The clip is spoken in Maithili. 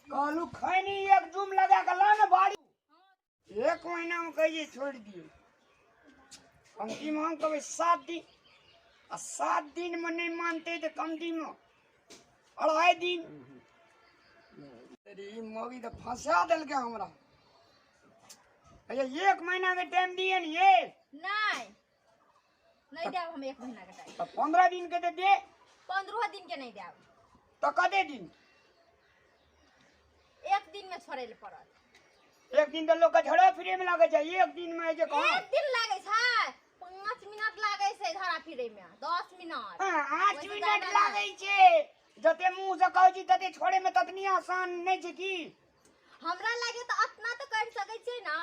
कहलू खैनी एक जुम लगा के ला ने बाड़ी। एक महीना में कहिए छोड़ दिए, कमती में हम कहबै 7 दिन, आ 7 दिन में नहीं मानते तो कमती में 2.5 दिन। अरे ई मौगी तो फंसा देलकै हमरा। अच्छा 1 महीना के टाइम दिए ने ये? नहीं नहीं देब हम 1 महीना के टाइम। तो 15 दिन के तो दे। 15 दिन के नहीं देब। तो कते दिन? 1 दिन में छोड़े ले पड़त। 1 दिन तो लोग के झड़ा फिरे में लागे छै, 1 दिन में जे कहाँ? 1 दिन लागे छै, 5 मिनट लागे छै झड़ा फिरे में, 10 मिनट। हाँ, 8 ओहिसँ मिनट ज्यादा लागे छै। जते मुंह से कहै छी तते छोड़े में ततनी आसान नहीं छै की? हमरा लागे तो अतना तो कर सकै छियै ना।